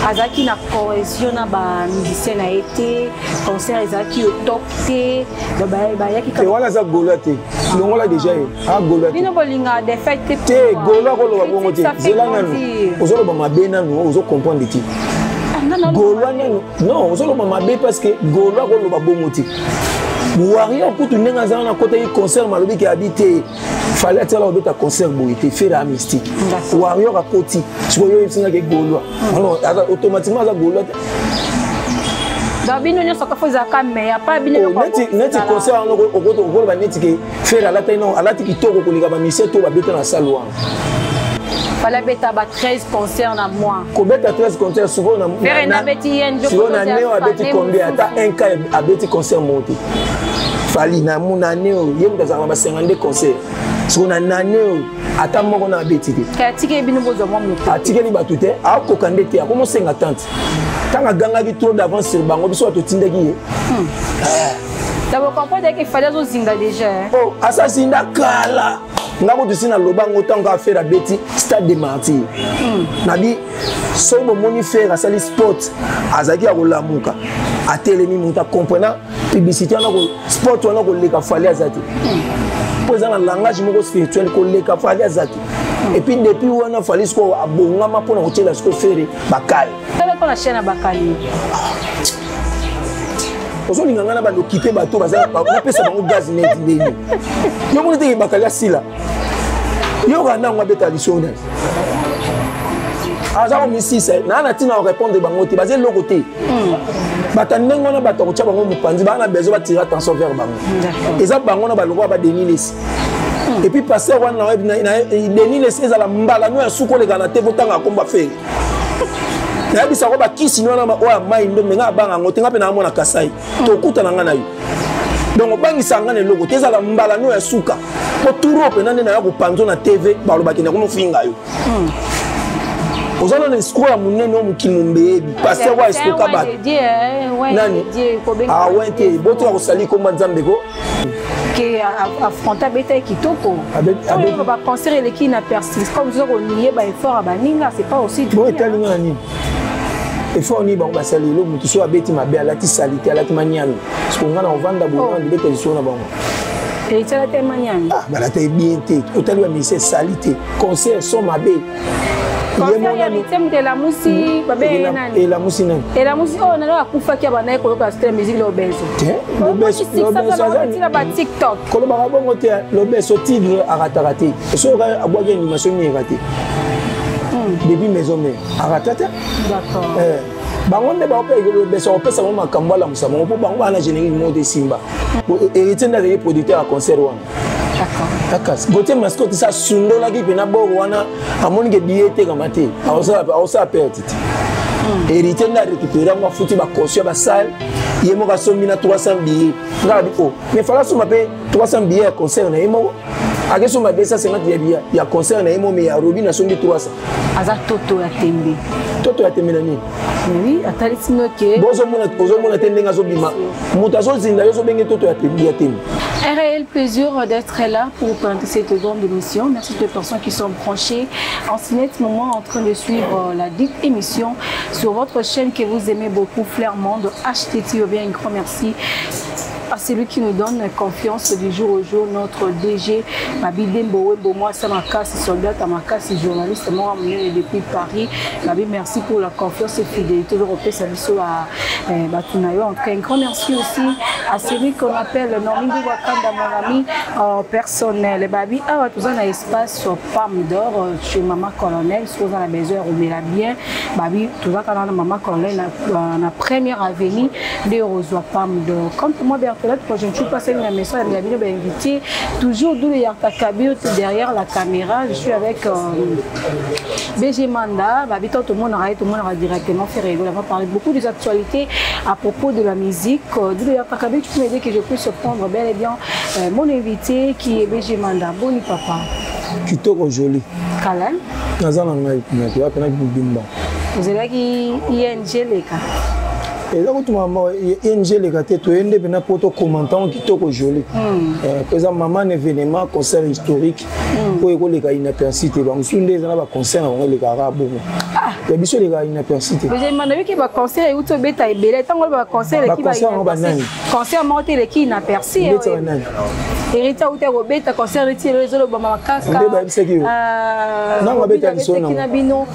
Azalaki na cohésion na ba musicien na ye te, concert ezalaki au top te, bayaki te wana aza Gaulois te. Longola déjà ye. Ah Gaulois te. Bino bolinga défaite te. Te Gaulois koloba bongo te. Zela nanu. Ozoloba mabe nanu, ozo comprendre te. Ah, Gaulois nanu. Non, ozoloba mabe parce que Gaulois koloba bongo te. Warrior kutu ndenge aza wana akotaki concert malobi ke abi te. Fallait atiala kobeta concert boye te Ferre a mystique. Warrior akoti sikoyo oyebisi nga ke Gaulois. Alors automatiquement aza Gaulois te. Donc bino nyonso kafo ezalaka meilleur pas bino oh, neti neti concert wana okoloba neti ke Ferre alataki non alati kitoko koleka ba musiciens to babeta na salle wana. Fallait beta ba 13 concerts na mois. Kobeta 13 concerts sikoyo na Ferre na beti yen sikoyo na neo abeti combien ata un cas abeti concert moko te. Fally na na année oyo ye moto azalaka na ba 52 concert sikoyo na année oyo ata moko na abeti te. Atikeli bino bozwa mwa moto. Atikeli bato te akoka nde te akomosenga tante ntango agangaki trop d'avance sur bango biso bato totindaki ye. D'abord comprendre que Fally azozinda déjà. Oh asazinda kala nga kutu si naloba yango ntango kaka Ferre abeti stade de martyr nabi soki bomoni Ferre asali sport azalaki ya kolamuka atelemi moto acomprena publicité wana sport wana koleka Fally aza te mpo eza na langage moko spirituel koleka Fally aza te et puis depuis wana Fally sikoyo abongama mpona kotiela sikoyo Ferre bakale tala mpo na chaîne ya bakali ozolinga ngai na balokipe bato napesa bango gaz neti ndeni yo moni teke bakali asila yoka ndango abeta liso nani aza komisisa naa na ntina korépondre bango te baza eloko te bato ya ndenge wana bato akotya bango mopanzi baa na besoin batire attention vers bango eza bango na baloko ba Denis Lesi et puis pasteur wana Denis Lesi ezala mbala no ya suka oleka na te kotanga akomba Ferre nayebisa ko bakisi ni wana oyo ya mai ndombe ngai abanga yango te ngai mpe naamona Kasai tokutana ngai na yo donc obangisa ngai na eloko te ezala mbala no ya suka mpo turo mpena nde naya kopanzo na TV balobaki na komofinga yo. Oza nano escroc ya monene oyo mokili mombeyebi pasteur oyo escroka bato nani awen te botika kosali komba Nzambe ko Ke affronte abeta kitoko oyo baconcert eleki na persiste comme oza konie baeffort ya baninga, c'est pas aussi. Bon, etali nga na nini effort nini bango basali? Elo motu so abeti mabe, alati salite, alati maniami, siko nga na kovanda boye libeta lisolo na bango. Héritier alati maniami. Ah, balata ye bien te. Otali bamusicien esali te, concert so mabe. Héritier moto elamusi babenge nani? Elamusi nani? Elamusi oyo nano akufaki abandaki koyoka style musique Lobeso. Tina ba TikTok. Kolobaka bongo te. Lobeso tigre arataka te. Soki abwaki animation nini eka te depuis Maison Mère arata te. Bango nde baope kopesa bango makambo alamusa bango mpo bango baa na générique moko te esimba. Héritier nde azalaki producteur ya concert wana. Akasi Gautier Mascotte sa asundolaki mpena boro wana, amoni ke biye etekama te, aosala perte te. Héritier nde arécupéré yango, afuti bacaution ya basale, ye moko asombi na 300 billet. Nga bi o mais fala asomba mpe 300 billet ya concert na ye moko, akesomba 250 ya billet ya concert na ye moko, mais ya Robin asombi 300. Aza toto ya tembe. Toto ya tembe na nini? Oui, atalisi noke. Ozomona te ndenge azobima, moto azozinda yo ozobenge toto ya tembe. Un réel plaisir d'être là pour présenter cette grande émission. Merci aux personnes qui sont branchées en ce net moment en train de suivre la dite émission sur votre chaîne que vous aimez beaucoup, Flair Monde HTT. Bien, un grand merci à celui qui nous donne confiance du jour au jour, notre DG, Mabi Dembo Wembo, moi, Samakasi, soldat Tamakasi, journaliste, moi, depuis Paris. Mabi, merci pour la confiance et fidélité de repère service à Batunayo. En tout cas, un grand merci aussi à celui qu'on appelle Normingo Wakanda, mon ami personnel. Babi, ah, tout ça, un espace sur Palme d'Or, chez Maman Colonel, si vous avez besoin, roumela bien. Babi, tout ça, quand on a Maman Colonel, na première avenue de Rosoa Palme d'Or. Quant à moi, Berthelot, je ne suis pas celle de la maison, elle m'a invité. Toujours d'où le Yarta Kabir, derrière la caméra, je suis avec BG Manda. Babi, tout le monde aura, tout le monde aura directement fait rigoler. On va parler beaucoup des actualités à propos de la musique. D'où le Yarta Kabir, tu peux m'aider que je puisse prendre bel et bien mon invité qui est BG Manda. Boni papa. Kitoko joli. Kalal. Naza na ngai kuna te, wapena mobimba. Ozalaki ING leka. Eza kutu mama ING eleka te, toye nde mpena mpo tokomanta yango kitoko joli. Po eza mama na événement, concert historique oyo ekoleka inaperçu te. Bamosusu nde eza na baconcert na bango elekaka kaka bongo, ya biso elekaka inaperçu te. Nayoki baconcert euti obeta ebele, ntango oloba baconcert eleki, Baconcert yango banani? Concert moko te eleki inaperçu. Ndeti banani? Héritier auti akobeta concert neti elo ezolobama kaka. Nde bayebisaki yo? Nango abeta lisolo nango. Na bino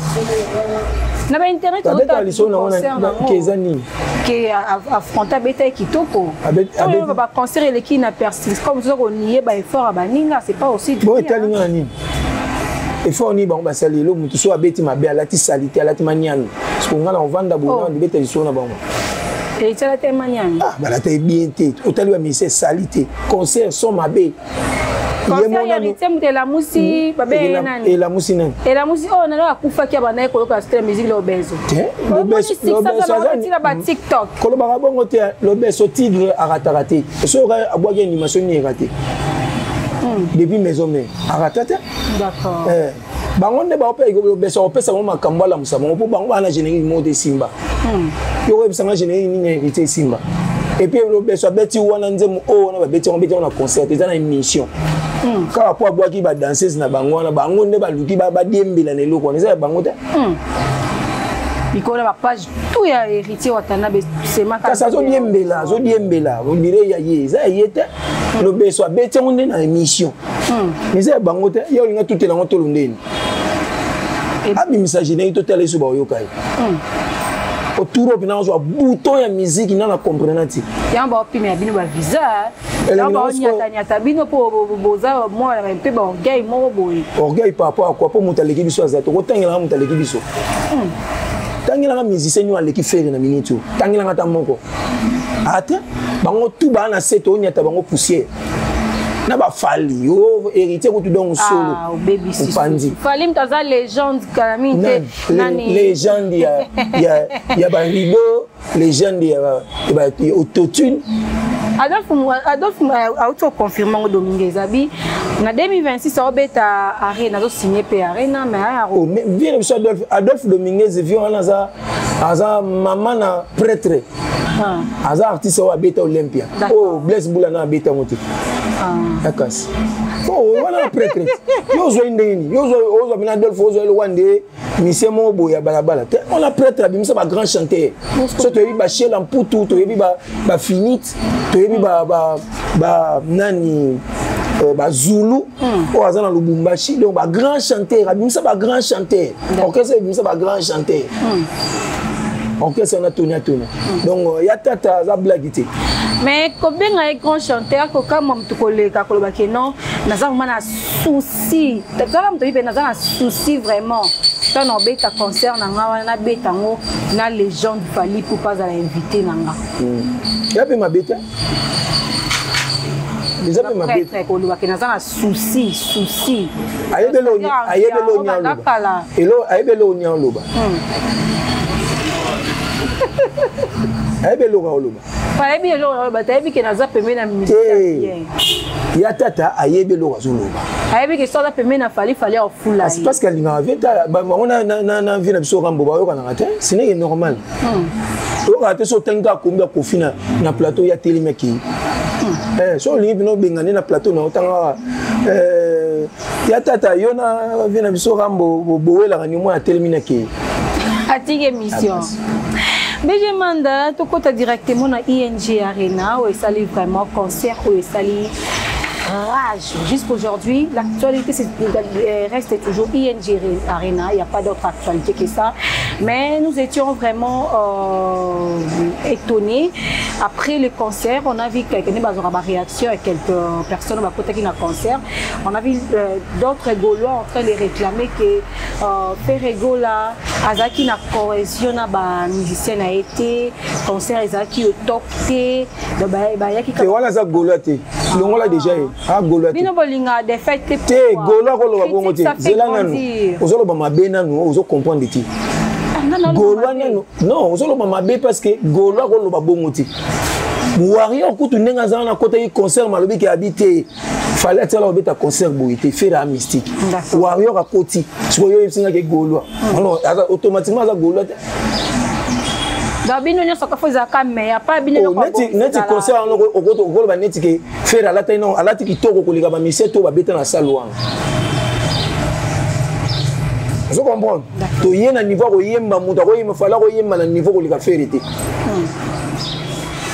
na bainternet. Abeta lisolo nango ke eza nini? Ke affronte, abeta ye kitoko. Oyo baconcert eleki inaperçu, comme toza konie baeffort ya baninga, c'est pas aussi. Bon, etalinga na nini? Effort nini bango basali? Elo motu so abeti mabe, alati saleté, alati maniano, parce nga na ovanda boye, na libeta lisolo na bango. Héritier alati maniano? Ah, balata ye bien te. Otali bamusicien, esali te, concert son mabe. Concert ya Héritier, moto elamusi babe nani? Elamusi nani? Elamusi oyo nano akufaki, abandaki koyoka style musique Lobeso. Te. Tina ba TikTok. Kolobaka bongo te. Lobeso tigre akataka te. Soki abwaki animation nini, eka te. Depuis Maison Mère akata te. Bango nde baope Lobeso akopesa bango makambo, alamusa bango, mpo bango baa na générique moko te esimba. Yo oyebisanga générique nini ya Héritier esimba? Et puis Lobeso abeti wana nzembo oyo wana, babeti yango, abeti yango na concert, eza na émission kaka mpo abwaki badanseuse na bango wana. Bango nde baluki badiembela na eloko wana, eza ya bango te. Likolo na bapage tout ya Héritier Watanabe semaka. Kasi azodiembela, azodiembela, on dirait ya ye, eza ya ye te. Lobeso abeti yango nde na émission, mais eza ya bango te. Ye olinga tutela yango tolo ndeni abimisa générique, totala ye so baoyoka ye oturo mpena azwa bouton ya musique na comprena ti. Yango baopimela bino bavisa, yango baonyatanyata bino mpo boza mwana mpe baorgueil moko boye. Orgueil par rapport à quoi? Mpo moto aleki biso aza? Tokotangelanga moto aleki biso? Tangelanga musicien nio aleki Ferre na minute oyo, tangelanga ata moko ate. Bango tu baa na se, toonyata bango poussière na bafali yo Héritier kutu donc solo. Opanzi Fally, moto aza légende kala mingi te. Nani légende ya barideau, légende ya autotune? Adolphe auti oconfirme yango, Domingue ezabi na 2026 aobeta Arena, azosigne mpe Arena, mais vie na biso Adolphe Dominguez, vie wana aza mama na prêtre, aza artiste oyo abeta Olympia oyo Blaise Bula na abeta yango te. Yakasi wana na prêtre, yo ozwai ndenge nini? Yo ozwa bina Adolphe, ozwa eloko nde musicien moko boye ya balabala te. Wana prêtre abimisa bagrand chanteur. So toyebi bashela Mputu, toyebi bafinite, toyebi nani, bazulu oyo aza na Lubumbashi. Donc bagrand chanteur, abimisa bagrand chanteur, orchestre ebimisa bagrand chanteur, orchestre wana toni atoni. Donc ya tata aza blague te. Mais kobenga ye grand chanteur, kokamwa moto koleka koloba ke non, naza vraiment na souci, tala moto mpe naza na souci vraiment, ntango na obeta concert na nga wana, nabeta yango na légende Fally Ipupa azala invité na nga. Ya mpe mabe te, eza mpe mabe. Koloba ke naza na souci, souci. Ayebeli oni aloba, ayebi eloko aloba. Ayebi eloko aloba te, ayebi ke naza pembeni na musicien. Ya tata ayebi eloko azoloba. Ayebi ke so aza pembeni na Fally, Fally afula. Parce que alingaka vie ta bango na vie na biso Rambo, bayokanaka te, ce n'est normal. Oyokaka te so otangi kaka kombi ya Kofi na plateau, ya telemi akei. So olingi mpena obengane na plateau na otanga ya tata, yo na vie na biso Rambo bowelaka ni mwana, atelemi na kei. Atiki émission. BG Manda, tokota directement na ING Arena oyo esali vraiment concert oyo esali rage jusqu'aujourd'hui. L'actualité reste toujours ING Arena, il n'y a pas d'autre actualité que ça. Mais nous étions vraiment étonnés. Après le concert, on a vu quelques réactions à quelques personnes qui dans le concert. On a vu d'autres Gaulois en train de réclamer que Ferre Gola azalaki na cohésion na bamusicien na ye te, concert ezalaki au top te, bayaki. Te, wana aza Gaulois te, longola déjà ye a Gaulois te. Bino bolinga défaite te. Te, Gaulois koloba bongo te. Zela nanu, ozoloba mabe nanu, ozocomprendre te. Gaulois nanu, non, ozoloba mabe parce que Gaulois koloba bongo te. Warrior kutu ndenge aza wana, akotaki concert, malobi ke abi te, Fally atiala kobeta concert boye te, Ferre a mystique. Warrior akoti sikoyo, oyebisingaki Gaulois, automatiquement aza Gaulois te. Donc bino nyonso kafo ezalaka meilleur pa bino. Oh, neti concert wana okoloba neti ke Ferre alataki non, alati kitoko koleka bamusicien to babeta na salle wana. Ozo comprendre? Toye na niveau akoyemba, moto akoyemba, Fally akoyemba na niveau koleka Ferre te.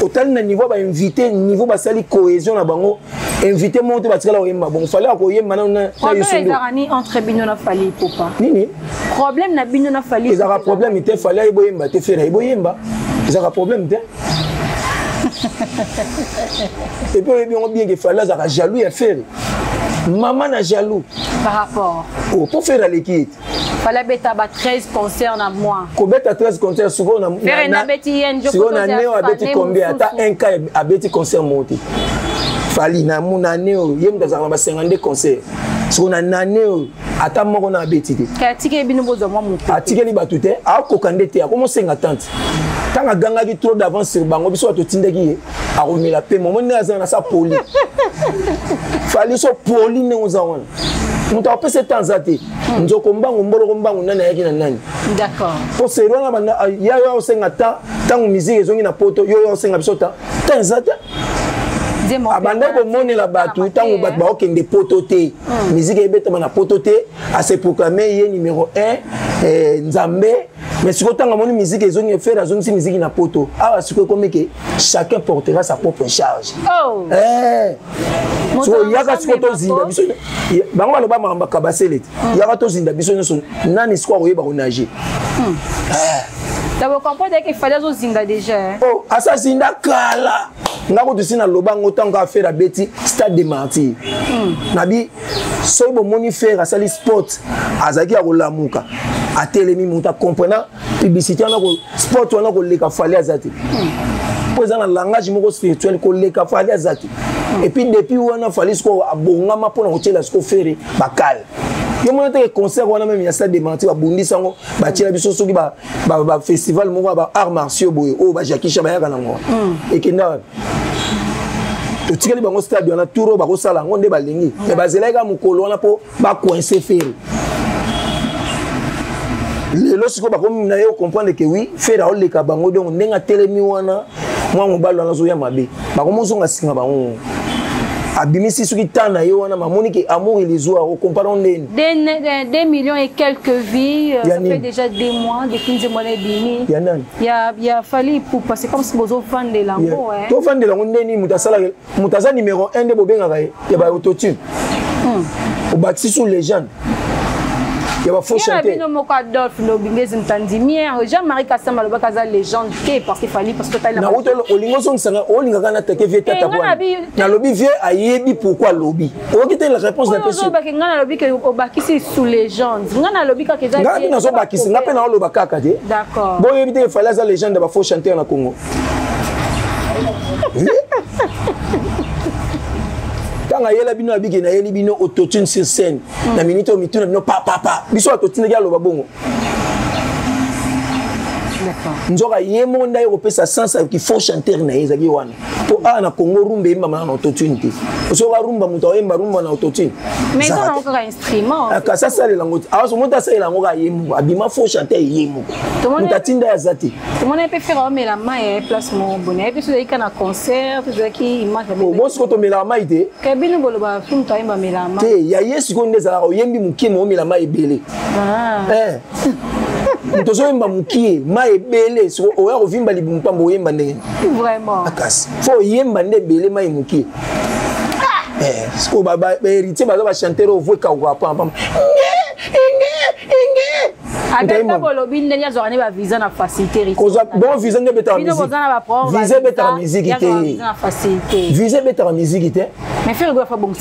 Otali na niveau bainvité, niveau basali cohésion na bango, invité moko te batikala koyemba bongo. Fally akoyemba na Youssou. Entre bino na Fally Ipupa, nini problème na bino na Fally? Ezalaka problème te. Fally ayeboyemba te, Ferre ayeboyemba, ezalaka problème te. Et puis oyebi yango bien ke Fally azalaka jaloux ya Ferre, mama na jaloux. Par rapport? Oh, mpo Ferre aleki ye te. Fally abeta ba 13 concerts na mois. Kobeta 13 concerts sikoyo na Ferre na abeti ye. Sikoyo na neo abeti combien? Ata un cas abeti concert moko te. Fally na mu na année oyo, ye moto azalaka na ba 52 concert, sikoyo na année oyo ata moko na abeti te. Atikeli bino bozwa mwa moto. Atikeli bato te, akoka nde te, akomosenga tante. Ntango agangaki trop d'avance sur bango, biso bato tindaki ye akomela pe momo ndenge aza na sa poli. Fally so poli ndenge oza wana, moto akopesa ete aza te nzoko mbangu, mboloko mbangu, nani ayaki na nani. D'accord. Po seri wana banda ya yo osenga ta ntango musique ezongi na poto, yo osenga biso ta ta eza te. Abandaki komonela bato ntango bato baokende poto te, musique ebetama na poto te, ase proclame ye numéro 1, Nzambe. Mais sikoyo ntango amoni musique ezongi, Ferre azongisi musique na poto awa, sikoyo ekomi ke chacun portera sa propre charge. Oh. Sikoyo yaka, sikoyo tozinda biso. Bango baloba makambo akabasele te. Yaka tozinda biso nyonso, nani sikoyo akoyeba konage? D'abord comprendre qu'il fallait ozinda déjà. Oh, asazinda kala. Nga kutu si naloba yango ntango kaka Ferre abeti Stade de Martyr. Nabi soki bomoni Ferre asali sport, azalaki ya kolamuka, atelemi, moto acomprena publicité wana, sport wana, koleka Fally aza te, mpo eza na langage moko spirituel, koleka Fally aza te. Et puis depuis wana Fally sikoyo abongama mpona kotiela sikoyo Ferre bakale. Yo mona teke concert wana même ya Stade de Martyr, babundisa yango, batiela biso soki bafestival moko ya ba arts martiaux boye oyo bajakisha bayaka nango, ekenda wapi? Totikali bango stade wana, tour oyo bakosala yango nde balingi, me bazelaki kaka mokolo wana mpo bacoince Ferre. Lelo sikoyo bakomi na ye comprendre ke oui, Ferre aoleka bango. Donc ndenge atelemi wana, mwa mobali wana azoya mabe, bakomozonga singa bango. Abimisi soki temps na ye wana, mamoni ke amour illusoire, okompara ndeni. 2 millions et quelques vues, ça fait déjà 2 mois depuis nzembo wana ebimi. Ya nani? Ya Fally Ipupa. C'est comme si bozofandela yango. Tofandela yango ndeni? Moto asalaka, moto aza numéro 1 nde bobengaka ye ya baautotune, obakisi su légende ya bafaux chanteur. Bino moko Adolphe Lobingezi Mtandimier, Jean-Marie Kasamba alobaki aza légende te parce que Fally, parce que totali. Nauta olingi ozongisanga, olingaka na take vie tata bwana. Nalobi vie ayebi pourquoi alobi, oyoki te la réponse na pesi. Ngai nalobi ke obakisi sous légende, ngai nalobi kaka eza. Ngai mpe nazobakisi, ngai mpe naoloba kaka te. D'accord. Boyebi te Fally aza légende ya bafaux chanteur na Congo. Ntango ayela bino, abiki nayeli bino autotune sur scène na minute oyo, mituna bino papapa, biso bato tindaki aloba bongo. Nzoka ye moko nde aye kopesa sens ki faux chanteur na ye ezalaki wana, mpo awa na Congo rumba eyembama na autotune te. Osoka rumba, moto aoyemba rumba na autotune? Kasi asalela yango te. Awa moto asalela yango kaka ye moko, abima faux chanteur ye moko, moto atinda ye aza te. Tomoni mpe Ferre aomela mai ya place moko boye, nayebi so ezalaki na concert, ezalaki image. Bon, sikoyo tomelaka mai te. Ke bino boloba fi moto ayemba amela mai. Te, ya ye sikoyo nde ezalaka oyembi mokie ma omela mai ebele. Moto ozoyemba mokie, mai ebele, sikoyo oya kovimba libumu pamba, oyemba ndenge? Vraiment. Akasi fo oyemba nde ebele, mai mokie. Sikoyo bahéritier baza bachanteur oyo voix ekauka pampam. Ata bolobi ndenge azwaka nde bavisa na facilité. Bon, visa nde ebetaka musique? Visa ebetaka musique te, visa ebetaka musique te.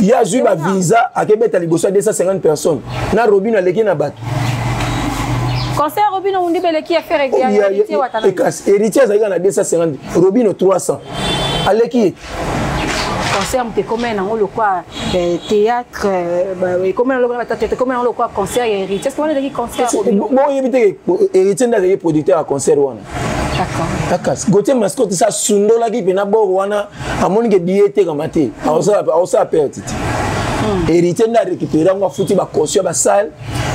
Ye azwi bavisa, akebeta liboso ya 250 personnes na Robino, aleki na bato. Concert Robino Mundibe eleki ya Ferre? Ekasi Héritier azalaki na 250, Robino 300, aleki ye. Concert moto ekomela nango lokwa théâtre, ekomela lokwa batatu, ekomela nango lokwa concert ya Héritier. Wana ezalaki concert. Bon, oyebi te Héritier nde azalaki producteur ya concert wana. Akasi Gautier Mascotte sa asundolaki mpena boro wana, amoni ke billet etekama te, aosala perte te. Héritier nde arécupéré yango, afuti bacaution ya basale.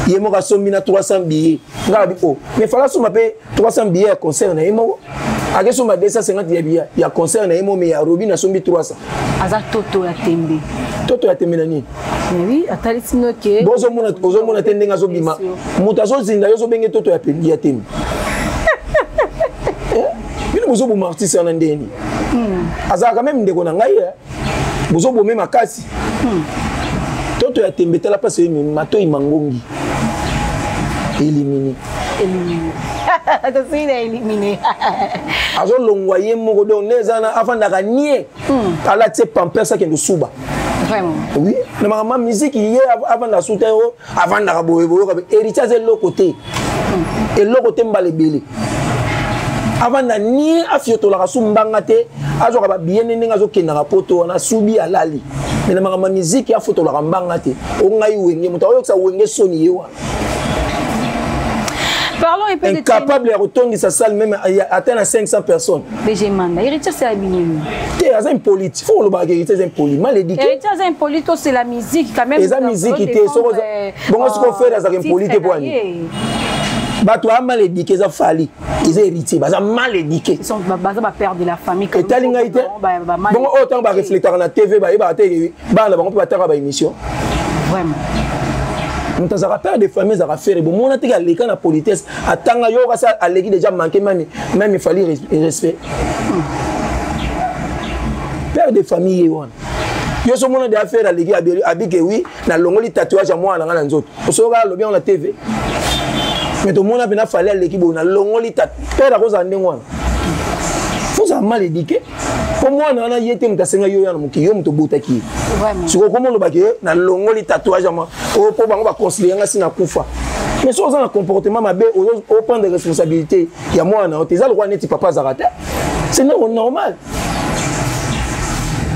Ye moko asombi na 300 billets. Nga bi oh, mais fala asomba mpe 300 billets ya concert na ye moko. Akesomba 250 ya billet ya concert na ye moko, mais ya Robin asombi 300. Aza toto ya tembe. Toto ya tembe na nini? Oui, atalisi no ke. Bozomona, ozomona te ndenge azobima. Moto azozinda yo ozobenge toto ya tembe. Bino bozoboma artiste wana ndeni. Azalaka meme ndeko na ngai, bozobome makasi. Toto ya tembe, tala place oyo matoi mangongi. Éliminé. Éliminé. Tosili na éliminé. Azolongwa ye moko, donc nde eza na afandaka nie. Alati pampers akende suba. Vraiment. Oui, na makambo ya musique ye avanda su te, oyo avandaka boye boyoka héritier aza eloko te. Eloko te mbala ebele. Avanda nie, afiotolaka su mbanga te, azwaka babiye nde ndenge azokendaka poto wana asubi alali. Mais na makambo ya musique afotolaka mbanga te. O ngai wenge, moto akoyokisa wenge soni ye wana. Parlons un peu incapable ya kotondisa salle même atteint na 500 personnes. BG Manda, héritier c'est abîmé. Te aza impoli, faut kolobaka héritier aza impoli, mal éduqué. Héritier aza impoli to c'est la musique quand même. Eza musique te, soko bongo siko frère azaka impoli te po ani. Bato ba mal éduqué eza Fally, eza héritier, baza mal éduqué. Ils sont baza ba père de la famille. Etali ngai te. Bongo oyo ntango ba reflectaka na TV bayebaka te bana bango mpe bataka ba émission. Vraiment. Moto azalaka père de famille azalaka frère, bomona teke aleka na politesse, atanga yo kasi aleki déjà manqué même même Fally respect. Père de famille ye wana. Yo so mona de affaire aleki abike oui na longoli tatouage ya mwana nga na nzoto. Osoka alobi na TV. Mais tomona mpe na Fally aleki boye na longoli père akozala ndenge wana. Faut ça mal éduqué. Po mwana wana ye te moto asenga yo ya na mokili, yo moto obotaki ye. Sikoyo okoma olobaki ye na longoli tatouage ya mwana oyo po bango baconsidere nga si nakufa. Mais soki oza na comportement mabe, oprendre responsabilité ya mwana na yo te, eza lokola neti papa azalaka te. C'est normal.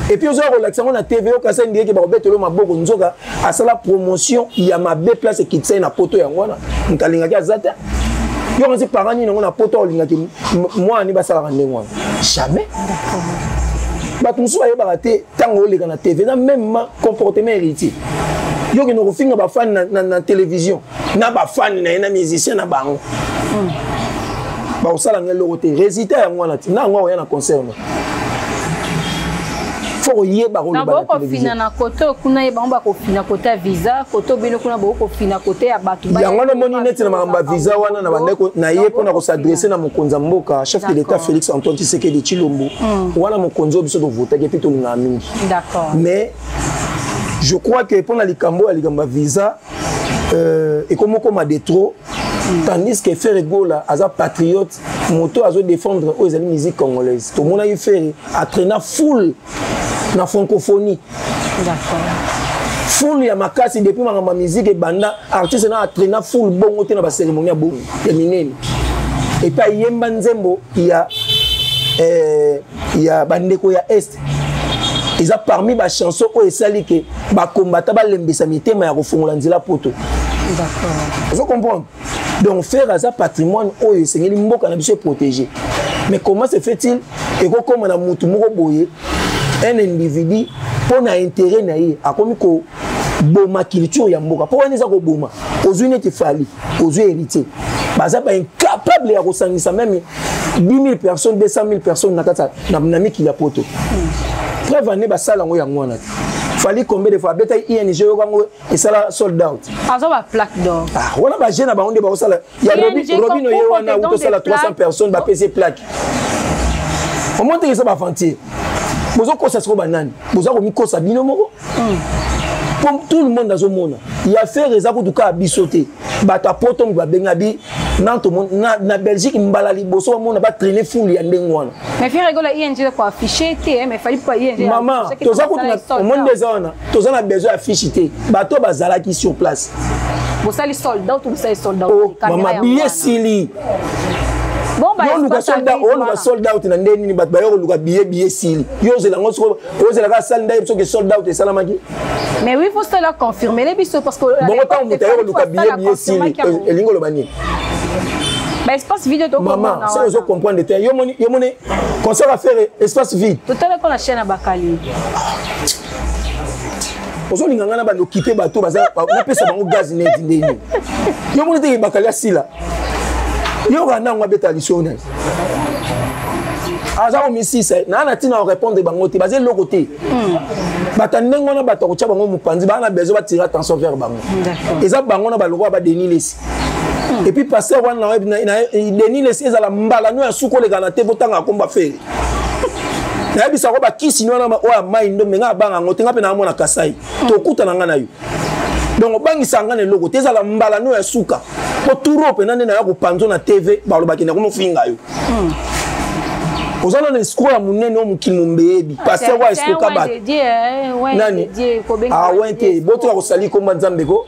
Et puis ozoya kolakisa yango na TV, okasa ndiyeke bakobetela maboko, nzoka asala promotion ya mabe place ekitisa ye na poto yango wana. Moto alingaki aza te. Yo kasi parent nini yango na poto olingaki mwana ni basalaka ndenge wana? Jamais. Bato mosusu bayebaka te ntango oleka na TV eza même comportement héritier. Yo okende kofinga bafani na télévision na bafani na ye na musicien na bango. Bakosala ngo eloko te. Résultat yango wana te. Na yango akoya na concert no. Faut koyeba koloba na télévision. Na kote kuna ye bango bakofina kote ya visa, kote bino kuna bokofina kote ya bato. Yango wana omoni neti na makambo ya visa wana na bandeko na ye mpona kosadresse na mokonzi ya mboka, chef de l'État Félix Antoine Tshisekedi Tshilombo. Wana mokonzi oyo biso tovotaki mpe tolingaka mingi. Mais je crois que mpona likambo ya likambo ya visa ekomokoma de trop. Tandis que Ferre Gola aza patriote, moto azo défendre oyo ezali musique congolaise. Tomonaki Ferre atraîna foule na francophonie. Foule ya makasi depuis makambo ya musique ebanda, artiste na atraîna foule bongo te na ba cérémonie ya bongo ya minene. Et puis ayemba nzembo ya bandeko ya Est. Eza parmi ba chansons oyo esali ke ba combattant balembisa mitema ya kofongola nzela poto. Vous comprenez? Donc Ferre aza patrimoine oyo esengeli mboka na biso protéger. Mais comment se fait-il ekokoma na mutu moko boye, un individu mpo na intérêt na ye akomi ko boma culture ya mboka? Mpo wana eza koboma. Ozwi neti Fally, ozwi héritier, baza ba incapable ya kosangisa même 10 000 personnes, 200 000 personnes na kati na mikili ya poto. Preuve ane basala yango yango wana te. Fally combien de fois abetaki ING oyo yango esala sold out. Azo ba plaque d'or. Ah, wana ba jeune ba onde ba osala ya Robin oye wana ou tosala 300 personnes ba pese plaque. Au moins te ça ba aventure. Bozo kosa siko banani. Bozo ko mikosa bino moko. Pour tout le monde azomona. Il y a faire eza kutuka biso te. Bato poto ba benga bi na to na Belgique mbala liboso ba mona ba traîner foule ya ndenge wana. Mais Ferre Gola ING ko afficher te, mais fallait pas ING. Maman, toza kutu au monde des wana, toza na besoin afficher te. Bato bazalaki sur place. Bosali sold out ou bosali sold out? Oh, maman, billet sili. Bon, bah, yo luka sold out, yo luka sold out na ndeni ni bato bayo koluka billet, billet sili. Yo ozela ngo soko, ozela ka salle ndaye soki sold out esalamaki. Mais oui, faut cela confirmer les biso parce que bongo tango moto ayo koluka billet, billet sili, elingi oloba nini? Bah, espace vide to maman, ça ozo comprendre te. Yo moni, yo moni concert à faire espace vide. Totala ko la chaîne à Bakali. Ozolinga ngai na bando okipe bato napesa bango gaz neti ndeni. Yo moni te bakali asila. Yo kaka nango abeta liso na aza komisisa naa na ntina korépondre bango te, baza eloko te. Bato ya ndenge wana, bato ya kotya bango mopanzi, baa na besoin batire attention vers bango. Eza bango na balokola ba Denis Lesi. Et puis pasteur wana Denis Lesi, ezala mbala no ya suka oleka na te botanga komba Ferre. Nayebisa ko bakisi wana oyo ya mai ndombe, ngai abanga yango te. Ngai mpe naamona Kasai, tokutana ngai na yo. Donc obangisa ngai na eloko te, ezala mbala no ya suka, po turo mpena nde naya kopanzo na TV, balobaki nakomofinga yo. Oza nano escroc ya monene oyo mokili mombeyebi, pasteur oyo escroka bato nani awen te. Botika kosali komba Nzambe ko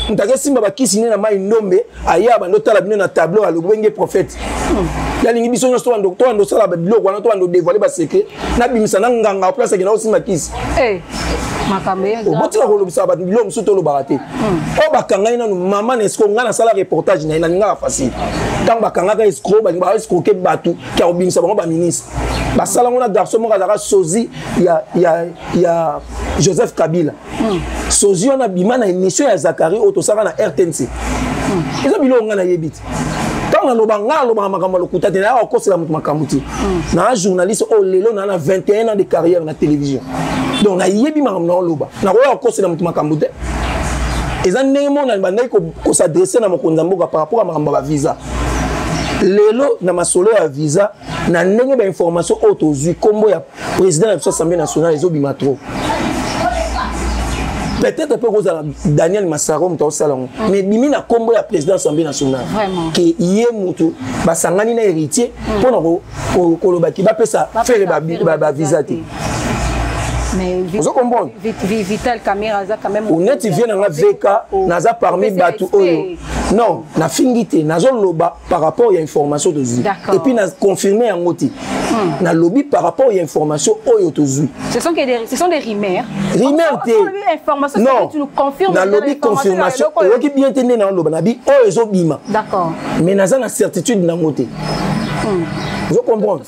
moto akesimba bakisi nde na mai ndombe, aya bando otala bino na tableau, alobi wenge prophète. Yalingi biso nyonso tobanda osala biloko wana, tobanda odévoile basecret, nabimisa na nganga place akenda kosimba kisi. Obotika kolobisa bato biloko mosusu tolobaka te. Oyo bakangai nanu mama na escroc, ngai nasala reportage na ye, nalingaka facile. Ntango bakangaka escroc, balingi baescroke bato ya kobimisa bango baministre, basala ngo na garçon moko azalaka sosie ya Joseph Kabila. Sosie wana bima na émission ya Zakari oyo tosalaka na RTNC. Eza biloko ngai nayebi te. Ntango naloba, ngai nalobaka makambo ya lokuta te, nayaka kokosela moto makambo te. Naa journaliste oyo lelo naa na 21 ans de carrière na télévision, donc nayebi makambo naoloba, nakoya kokosela moto makambo te. Eza ndenge moko na bandaki kos'adresser na mokonzi ya mboka par rapport ya makambo ya bavisa. Lelo na masolo ya visa, na ndenge bainformation oyo tozwi, nkombo ya président na biso Assemblée nationale ezobima trop. Peut-être mpe kozala Daniel Masaro moto aosala yango, mais bimi na nkombo ya président Assemblée nationale, ke ye motu basangani na Héritier mpona kolobaki bapesa Ferre bavisa te. Ozo comprendre? Vital Kamerhe aza quand même Oneti vie nanga VK, naza parmi bato oyo non nafingi te, nazoloba par rapport ya information tozwi et puis na confirme yango te. Nalobi par rapport ya information oyo tozwi. Ce sont des rumeurs. Rumeur te, non, nalobi confirmation. Oyoki bien te nde naoloba, nabi oyo ezobima, mais naza na certitude nango te. Ozo comprendre?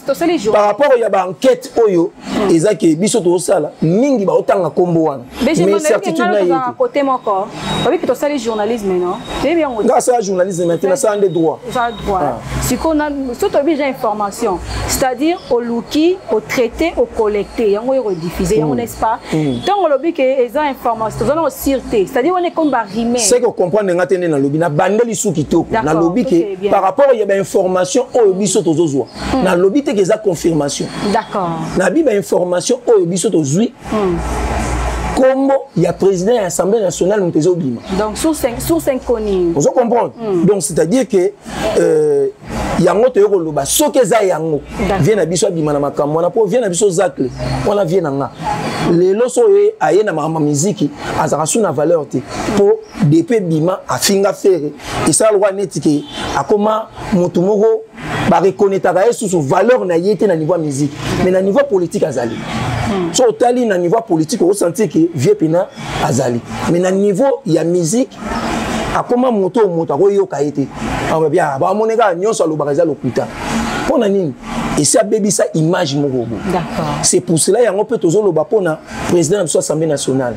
Par rapport ya baenquête oyo eza ke biso tozosala mingi, baotanga nkombo wana, mais certitude na ye te. Côté moko oyebi tosali journalisme, non? Toyebi yango. Nga asala journalisme te, nasala nde droit. Osala droit. Sikoyo so toyebi déjà information, c'est-à-dire oluki, otraité, ocollecte yango, oyo rediffuse yango, n'est-ce pas? Ntango olobi ke eza information, toza na sûr te, c'est-à-dire wana ekomi barumeur. C'est que comprendre nga te nde nalobi, nabandeli su kitoko. Nalobi ke par rapport ya bainformation oyo biso tozozwa, nalobi te ke eza confirmation. Nabi bainformation oyo biso tozwi, kombo ya président ya Assemblée nationale moto ezobima. Donc source inconnue. Ozo comprendre? Donc c'est à dire que yango toyei koloba, soki eza yango, vie na biso abima na makambo wana, mpo vie na biso Zacle wana, vie na nga lelo, so oyo aye na makambo ya miziki, azalaka su na valeur te, mpo depuis ebima afinga Ferre, esala lokwa neti ke akoma motu moko bareconnaîtraka ye susu valeur na ye te na niveau ya musique. Mais na niveau politique azali. So otali na niveau politique, osentir ke vie pena azali, mais na niveau ya musique akoma moto oyo moto akoyoka ye te. Bamoni kaka nyonso alobaka eza lokuta. Mpo na nini? Esi abebisa image moko bo. C'est pour cela yango mpe tozoloba mpona président na biso Assemblée nationale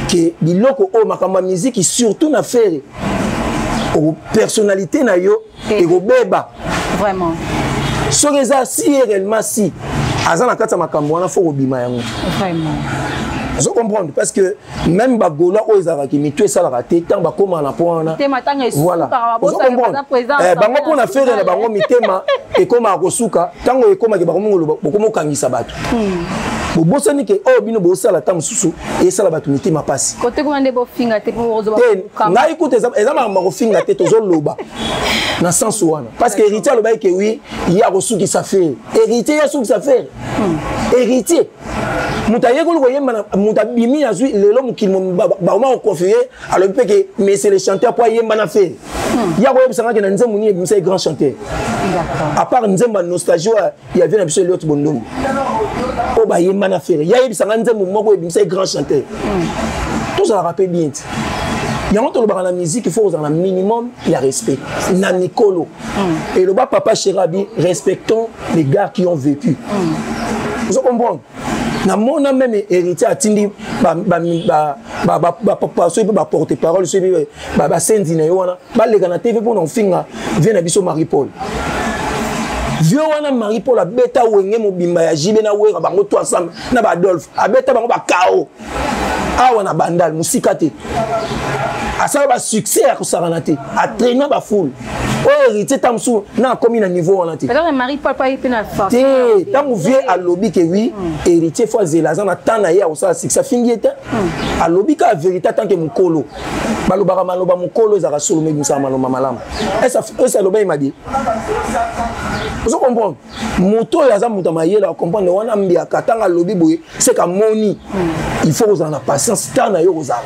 ke biloko oyo, makambo ya miziki, surtout na Ferre, personnalité na yo ekobeba. Vraiment. Soki eza si réellement si aza na kati ya makambo wana, fo kobima yango. Vraiment. Ozo comprendre? Parce que même bagaulois oyo ezalaka mitu esalaka te, ntango bakómaka na po wana, voilà, ozo comprendre? Bango mpo na Ferre na bango, mitema ekómaka kosuka. Ntango ekómaki, bakomi kokangisa bato. Bobosani ke oyo bino bosala, ntango mosusu esala bato mitema mpasi. Ngai kuta eza makambo ya kofinga te, tozoloba na sens wana parce que Héritier alobaki ke oui, ye akosukisa Ferre. Héritier, ye asukisa Ferre. Héritier moto ayekoli koyemba, moto abimi, azwi lelo mokili bakoma koconfirme, alobi mpe ke mais c'est le chanteur mpo ayemba na Ferre. Ye akoyebisanga ke na nzembo nini ebimisa ye grand chanteur, à part nzembo ya nostalgie oyo ya vie na biso Eliot Bondongo oyo bayemba na Ferre? Ye ayebisanga nzembo moko ebimisa ye grand chanteur. Tozalaka mpe bien te. Yango tolobaka na musique, il faut kozala na minimum ya respect na mikolo. Eloba papa Cherabi, respectons les gars qui ont vécu. Ozo comprendre? Namona même Héritier atindi soki mpe baporte parole, soki mpe basenzi na ye wana, baleka na TV mpona kofinga vieux na biso Marie Paul. Vieux wana Marie Paul abeta Wenge mobimba ya JB na Wera, bango to ensemble na baAdolphe, abeta bango bakao awa na Bandal, mosika te. Asala basuccès ya kosakana te, atraîna bafoule. Oyo Héritier ntango mosusu na akomi na niveau wana te. Te, ntango vieux alobi ke oui, Héritier faut azela, aza na temps na ye ya kosala succès, afingi ye te. Alobi kaka vérité. Tant que mokolo balobaka maloba, mokolo ezalaka solo, mebimisaka maloba malamu. Ese aloba ye mabe, ozo comprendre? Moto oyo aza moto ya mayele acomprendre wana. Mbiaka, ntango alobi boye, seka moni il faut kozala na patience, temps na yo kozala.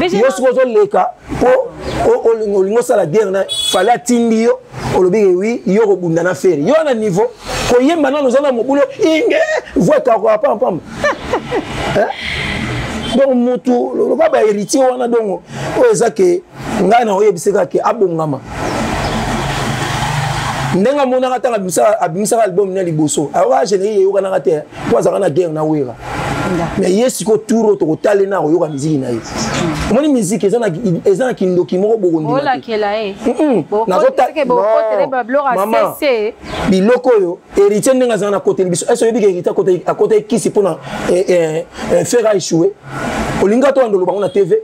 Yo soki ozoleka mpo olingi osala guerre na Fally, atindi yo, olobi ke oui, yo kobunda na Ferre, yo na niveau koyemba nano oza na mobulu, inge voix ekakoka pampamba. Donc mutu lokola bahéritier wana, donc oyo eza ke ngai na oyebisi kaka ke abongama ndenge amonaka ntango abimisaka album na liboso, ayoka générique eyokanaka te mpo azalaka na guerre na Wera. Mais ye sikoyo, tour oyo tokotale na akoyoka miziki na ye. Omoni, miziki eza na kindoki moko. Bokondima, mama, biloko oyo Héritier ndenge azala na koteli biso. Ese oyebi ke Héritier akoteli kisi mpona faire échouer? Olingi ata wanda oloba ngo na TV,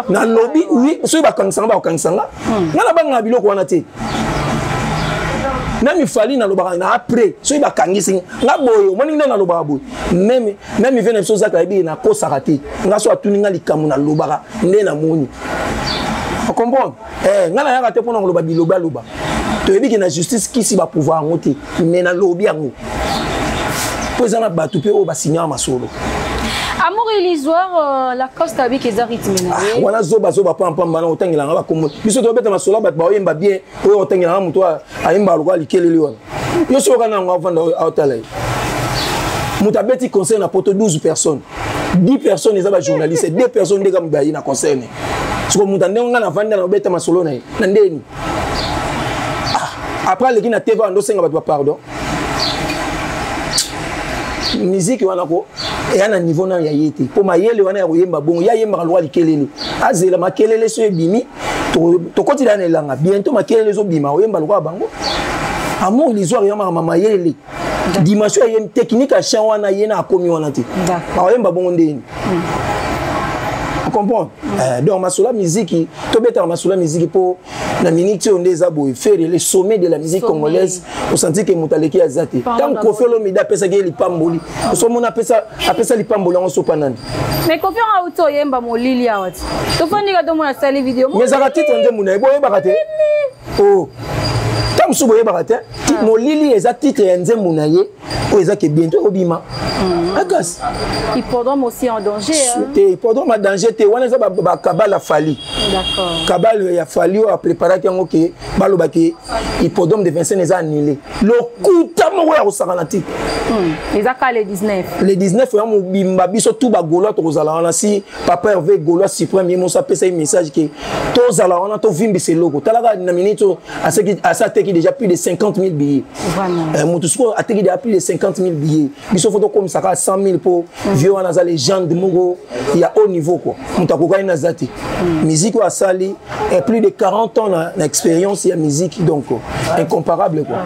nalobi oui. Soki bakangisanga, bakokangisanga. Nga nabangaka biloko wana te. Même Fally, nalobaka na après soki bakangisi nga boye. Omoni nde nalobaka boye, même vieux na biso ozaka yebi nakosaka te. Nga so atuni nga likambo, nalobaka nde namoni, ocomprendre? Nga nayaka te mpona koloba biloba aloba. Toyebi ke na justice kisi bapouvoir yango te, mais nalobi yango mpo eza na bato mpe oyo basignaka masolo. Amour illusoire, Lacoste abiki eza rythme na ye. Wana zoba zoba pampamba na otangelanga bakombo. Biso tobeta masolo, bato baoyemba bien. Oyo otangelanga moto ayemba lokola likeleli wana, yo soki okana yango, avanda aotala ye. Moto abeti concert na poto, 12 personnes, 10 personnes eza bajournaliste, 2 personnes nde kaka baye na concert ne. Siko moto ndenge nga navandi na obeta masolo na ye na ndeni, après aleki na TV ando osenga bato bapardon. Musique wana ko eya na niveau na ya ye te, mpo mayele wana ya koyemba bongo, ye ayembaka lokola likelele. Azela makelele so ebimi, tokotila na elanga bientôt, makelele ezobima, oyemba lokola bango. Amour illusoire eyamaka mayele, dimension ya ye, technique ya chant wana, ye na akomi wana te, akoyemba bongo ndeni, comprendre? Donc masolo ya miziki, tobetaka masolo ya miziki mpo na minute oyo nde eza boye. Ferre, le sommet de la musique congolaise, osanti ke moto aleki aza te. Ntango Koffi Olomide apesaki ye lipamboli, osomona apesa lipamboli yango sopa nani? Mais Koffi yango auti oyemba molili awa ti tofandika, tomona asali video. Mais ezalaka titre nzembo na ye, boyebaka te. O ntango mosusu boyebaka te, molili eza titre ya nzembo na ye oyo eza ke bientôt ekobima akasi. Hippodrome aussi en danger, hein? Te, hippodrome en danger te. Wana eza bakabale ya Fally. Kabale ya Fally oyo apreparaki yango ke balobaki hippodrome de Vincennes eza annulé, lokuta moko ya kosakana te. Eza ka le 19. Le 19 ya mobimba, biso tu bagaulois tokozala wana. Si papa Hervé, Gaulois suprême, ye moso apesa ye message ke tozala wana, tovimbisa eloko. Talaka na minute oyo asa ateki déjà plus de 50 000 billets. Moto sikoyo ateki déjà plus de 50 000 billets, biso faut tokomisaka 100 000 mpo vieux wana aza légende moko ya haut niveau quoi. Moto akokani naza te. Musique oyo asali, plus de 40 ans na expérience ya musique, donc incomparable quoi.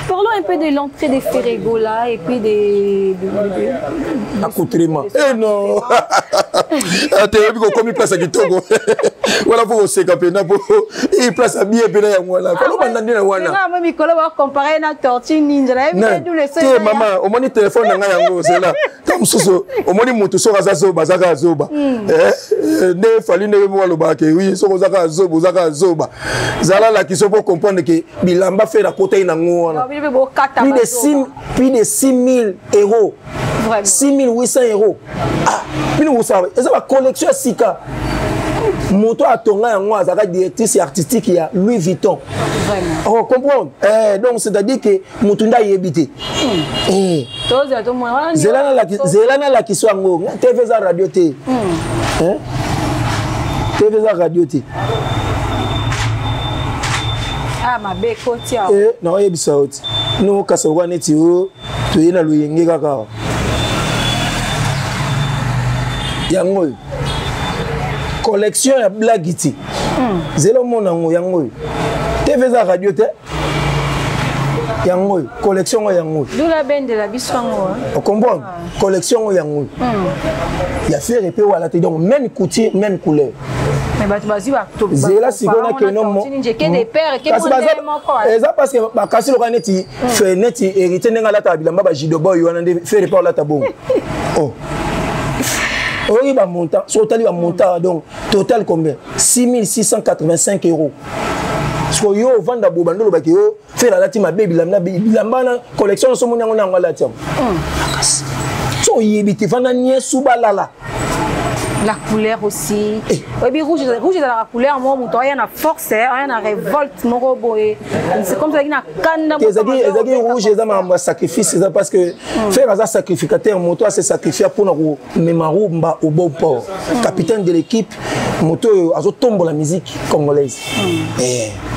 Parlons un peu de l'entrée des Ferre Gola et puis des de Accoutrement. Eh non, toyebi kokomi place ya kitoko wana mpo koseka mpena mpo place ya bien mpena yango wana kalobanda nde na wana. Mikolo bacompare na Tortue Ninja, nayebi. Te mama, omoni telefone na ngai yango, zela ta mosusu. Omoni motu soki aza zoba, aza kaka zoba. Nde Fally ndenge moko alobaka ke oui, soki oza kaka zoba, oza kaka zoba. Zala lakiso mpo comprendre ke bilamba Ferre akotaki nango wana, plus de 6000 euros, 6800 euros. Ah, bino kosala eza bacollection ya sika. Moto atonga yango azalaka directrice artistique ya Louis Vuitton, oh, comprendre? Donc c'est à dire que motu nde ayebi te. Zela nalakisa yango. TV eza radio te, TV eza radio te. Mabe ekoti. Naoyebisa yo ti nokasa lokola neti o. Toye na loyenge kaka yango oyo collection ya blague ti. Zela omona yango, yango oyo TV eza radio te, yango oyo collection oyo, yango oyo. Dula bendela biso yango. Ocomprendre, collection oyo, yango oyo ya Ferre mpe wala te. Donc même couture, même couleur. Mais bato bazwi. Zela sikoyo nakende. Eza parce que bakasi loka neti fe neti Héritier ndenge alataka bilamba bajudo boy wana, nde Ferre mpe olata bongo. Oh, oyoki bamontant? Soki otali bamontant, donc total combien? 6685 euros. Sikoyo yo ovanda boye, bando olobaki yo Ferre alati mabe bilamba, bilamba na collection nyonso omoni yango na yango alati yango. Makasi so oyebi te, vanda niesu balala. La couleur aussi, oyebi rouge, rouge ezalaka couleur moko moto aya na force, aya na révolte moko boye. C'est comme ezalaki na kanda. Ezalaki rouge, eza makambo ya sacrifice. Eza parce que Ferre aza sacrificateur, moto ase sacrifia mpona komema rumba au bon port, capitaine de l'équipe, moto oyo azotombola musique congolaise,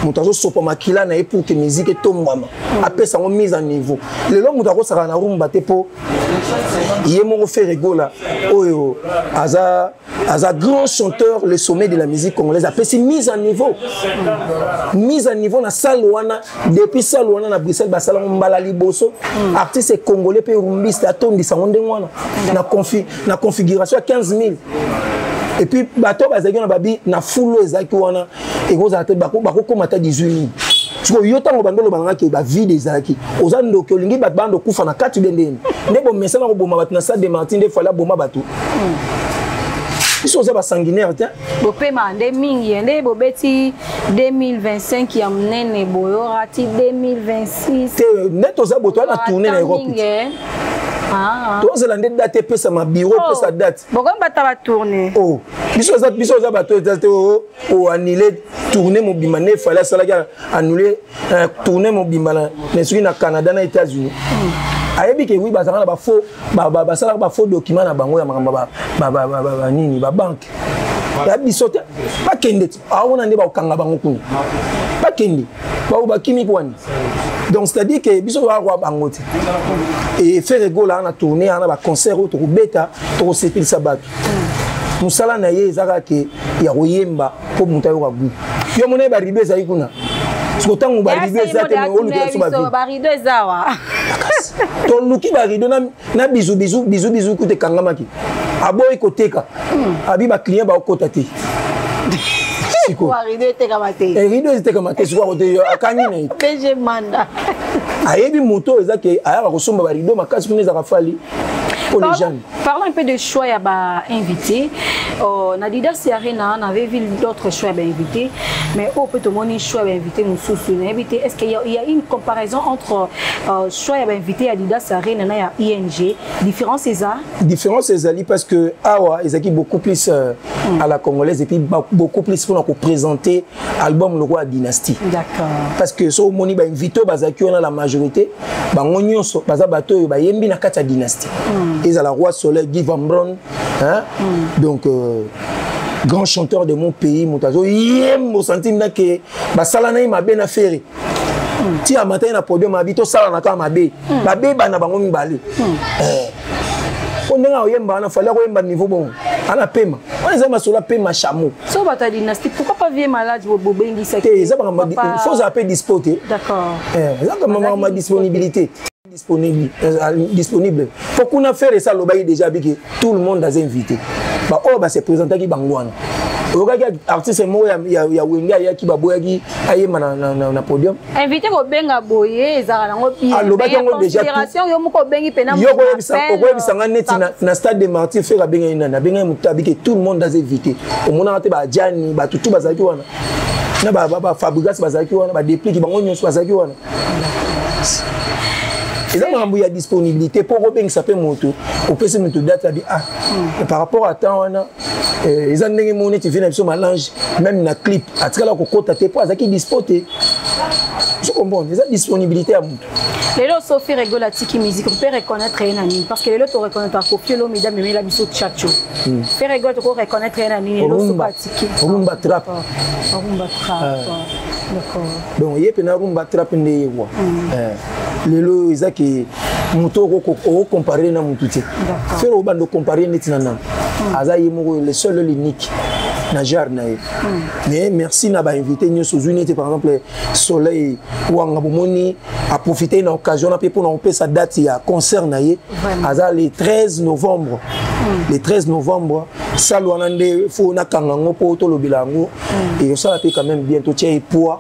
moto azosopa makila na ye pour que musique etombwama, apesa yango mise en niveau. Lelo moto akosaka na rumba te, mpo ye moko Ferre Gola oyo aza grand chanteur, le sommet de la musique congolaise, apesi mise en niveau, mise en niveau na salle wana. Depuis salle wana na Bruxelles basalango mbala liboso, artiste congolais mpe rumbiste atondisa yango ndenge wana na configuration ya 15 000. Et puis bato bazalaki wana, babi na fulu ezalaki wana, ekozala te bakokóma ata 18 000. Sikoyo yo ntango bando oloba nanga ke bavide ezalaki, oza ndoki, olingi bato bando kufa na kati be ndeni nde bomesana koboma bato na stade de Martyr, nde Fally aboma bato. Biso oza basanguinaire te. Bopema nde mingi, nde bobeti 2025 ya monene, boyora ti 2026. Te, nde toza boto wana tourne na Europe, tozela nde date epesama, bureau epesa date. Bokomi bata batourne. Oh, biso oza bato eza te oannule tourne mobimba nde Fally asalaki, annule tourne mobimba na soki na Canada, na États-Unis. Ayebi ke wi bazalaka na bafaux, basalaka bafaux document na bango ya makambo banini, babanke ya biso te. Bakende ti aona nde bakokanga bango kuna, bakende bao bakimi kwani. Donc c'est à dire que biso toyaka bango te. E Ferre Gola na tourne ana, baconcert oyo tokobeta, tokosepelisa bato. Mosala na ye eza kaka ke ya koyemba mpo moto ayoka gu. Yo mona ye, barideau ezali kuna. Siko ntango barideau eza te, olukela biso. Barideau eza wa. Toluki barideau na bizu bizu bizu bizu kuta ekangamaki, aboyi koteka, abi baclient baokota te. Rideau etekama te. Rideau etekama te. Sikoyo akote akangi na ye. PG Manda. Ayebi moto oyo eza ke ayaka kosomba barideau makasi kuna, ezaka Fally pour les jeunes. Parlons un peu de choix ya ba invité. Na Adidas Arena, on avait vu d'autres choix ya ba invité, mais oyo peut tomoni choix ya ba invité mosusu, nayebi te, est-ce qu'il y a une comparaison entre choix ya ba invité ya Adidas Arena na ya ING? Différence eza? Différence ezali parce que awa ezalaki beaucoup plus à la congolaise et puis beaucoup plus mpona koprésenter album lokola Dynastie. Parce que so omoni bainvité oyo bazalaki wana, la majorité bango nyonso baza bato oyo bayembi na kati ya Dynastie, ezala Roi Soleil, Guy Van Bron, hein? Donc grand chanteur de mon pays, moto azoyemba, osanti ndake basala na ye mabe na Ferre ti amata ye na podium, abi tosala na kaka mabe, babebana bango mibale. Po ndenge akoyemba wana, Fally akoyemba niveau bongo ana pema wana, eza masolo apema chameau. So bato ya Dynastie, pourquoi pas vie malade bobengisaki? Te, eza makambo faut ozala mpe dispo te. Eza makambo ya disponibilité, disponible, disponible. Po kuna Ferre esa alobaki déjà abiki tout le monde aza invité, baoyo base présentaki bango wana. Oyokaki artiste moko ya Wenge ayaki, baboyaki ayemba na podium? Invité kobenga boye ezalaka nango. Alobaki yango déjà. Considération, yo moko obengi mpena. Yo koyebisanga neti na stade de Martyr, Ferre abengaki nani? Abengaki moto abiki tout le monde aza invité. Omonaka te bajani, bato tu bazalaki wana, na baFabregas bazalaki wana, badepliki bango nyonso bazalaki wana. Eza makambo ya disponibilité mpo kobengisa mpe moto, opesi moto date, abi ah, par rapport à temps wana eza ndenge moko neti vie na biso Malange, même na clip atikala kokota te mpo azalaki dispo te. So comprendre, eza disponibilité ya moto. Lelo soki Ferre Gola atiki musique, on peut reconnaître ye na nini? Parce que lelo toreconnaître Koffi Olomide amemela biso Tchatcho. Ferre Gola toko reconnaître ye na nini lelo soki atiki? Rumba trap. Rumba trap, d'accord. Donc ye mpena rumba trap nde ye kwa. Lelo eza ke Moto okocompare na motu te. Ferre obanda ocompare neti na nani? Aza ye moko, le seul, l'unique na genre na ye. Mais merci na bainvité nyonso ozwi, neti par exemple Soleil Wanga. Bomoni, aprofite na occasion na mpe mpona kopesa date ya concert na ye. Aza le 13 novembre. Le 13 novembre, salle wana nde fo nakanga yango mpo tolobela yango. Ekosala mpe quand même bien, totia ye poids.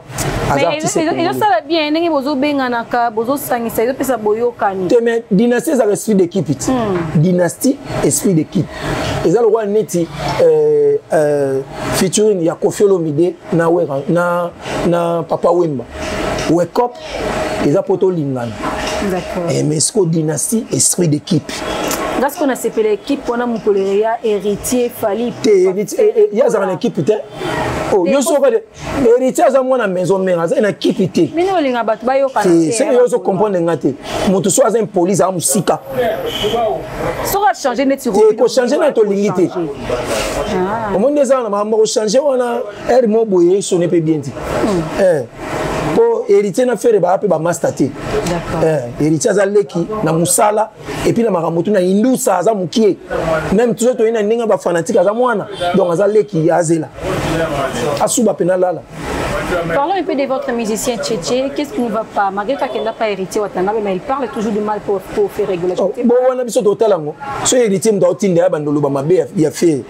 Aza artiste. Ezosala bien ndenge bozobenganaka, bozosangisa, ezopesa boyokani. Te, mais dynastie ezaka esprit d'équipe ti. Dynastie, esprit d'équipe, eza lokola neti featuring ya Koffi Olomide na Wera na Papa Wemba. Wekop eza mpo tolingana. Mais siko dynastie, esprit d'équipe. Nga siko nasepela équipe wana mokolo ya Héritier, Fally. Te, ye azalaka na équipe te. Oh, yo soko de Héritier aza mwana Maison Mère, aza na équipe te. Bino olinga bato bayokana. Te, seke yo ozocomprendre nga te. Moto so aza impoli, aza mosika. Soki achange neti. Te, kochange na tolingi te. Omoni nde eza na makambo kochange wana, aire mo boye esone mpe bien te. Mpo Héritier na Ferre baya mpe bamaster te. Héritier aza leki na mosala et puis na makambo tu na indusa aza mokie. Même toujours toyei na ndenge bafanatike, aza mwana, donc aza leki, azela asuba mpe nalala. Parlons un peu de votre musicien Tchétché. Qu'est-ce qui ne va pas? Malgré qu'il n'a pas héritier Watanabe, mais il parle toujours du mal pour faire rigoler. Oh, bon, wana biso totala yango. So Héritier moto aotinda ya bandolo bamabe ya Ferre,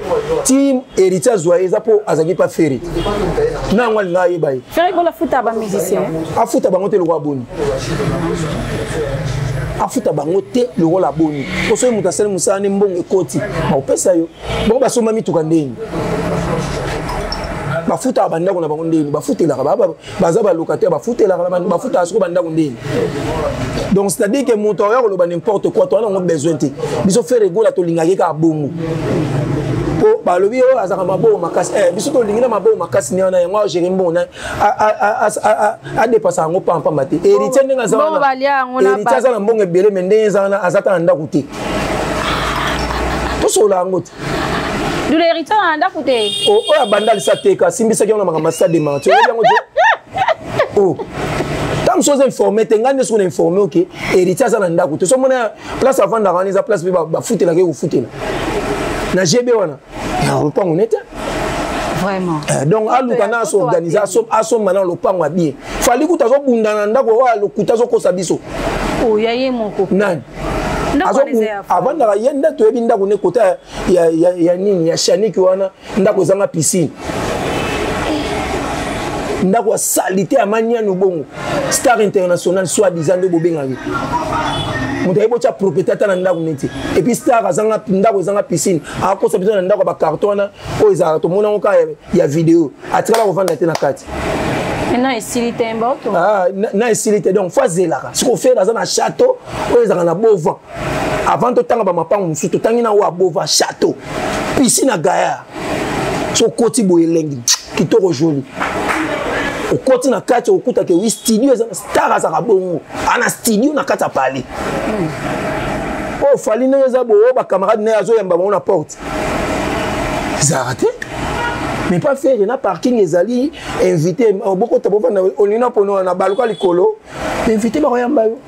ti Héritier azwa ye, eza mpo azalaki mpa Ferre na yango alinga ayeba ye. Ferre Gola afuta ba musicien. Afuta bango te lokola boni, afuta bango te lokola boni. Po soki moto asali mosala ne, mbongo ekoti, bakopesa yo. Bango basomba mituka ndeni, bafutaka bandako na bango ndeni, bafutelaka, baza balocataire, bafutelaka, bafutaka soko bandako ndeni. Donc c'est à dire que moto aoya koloba n'importe quoi, toza nango besoin te. Biso Ferre Gola tolingaki kaka bongo, po balobi oyo azalaka maboko makasi. Biso tolingi na maboko makasi ne wana, yango agere mbongo na adepasa yango pampamba te. Héritier ndenge aza wana, Héritier aza na mbongo ebele, mais ndenge eza wana, aza ta na ndako te. Tosolola yango te. Dula, Héritier na ndako te. Oyo abanda alisa teka, asimbisaki yango na makambo ya stade des Martyrs, oyebi yango te. O ntango mosusu oza informé te. Ngai nde soki na informé, oke, Héritier aza na ndako te. So omona place avandaka wana, eza place mpe bafutelaka ye kofutela na GB wana ya lopango ne te. Vraiment. Donc aluka na asoorganize, asomba na lopango ya bien. Fally kuta azobunda na ndako oyo alokuta, azokosa biso. Oya ye moko. Nani avandaka ye nde toyebi ndako ne kota ya nini ya shaniki wana, ndako ezanga piscine, ndako ya saleté ya manianu. Bongo star international soit disant nde bobengaki moto ayebi otya propriété ata na ndako neti. Et puis star azanga ndako ezanga piscine, akosa biso na ndako ya bacarton wana oyo ezalaka, tomona yango kaka ya video, atikala kovanda te na kati. Na esili te mboto. Na esili te. Donc fo azelaka siko Ferre aza na château oyo ezalaka na Bova. Avant totanga bamapango mosusu, totangi na oyo ya Bova, château, piscine ya gaillard. So okoti boye, elengi, kitoko, joli. Okoti na kati, okutaka wi studio eza. Star azalaka bongo, ana studio na kati ya palais. Oyo Fally ndenge eza boye, oyo bacamarade naye azoyamba bango na porte, ezalaka te. Mais pas Ferre, na parking ezali, invité bokota, bovanda, olingi na pono na baluka likolo, invité bakoyamba yo.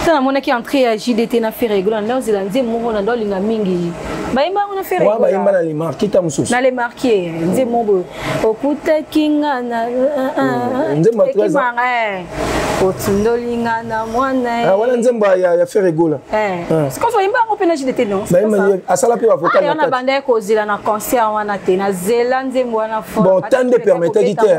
Sa namonaki entrée ya JDT na Ferre Gola, nda ozela nzembo moko na ndo olinga mingi, bayemba yango na Ferre. Gola bayemba na Les Marquis ta mosusu. Na Les Marquis, nzembo boye okutaki nga na Nzembo ya 13. Otundoli nga na mwana. Wana nzembo ya Ferre Gola. Sikoyo bayemba yango mpe na JDT, non? Asala mpe bavocal. Na bandaki kozela na concert wana te, nazela nzembo wana. Bon, temps nde permettaki te.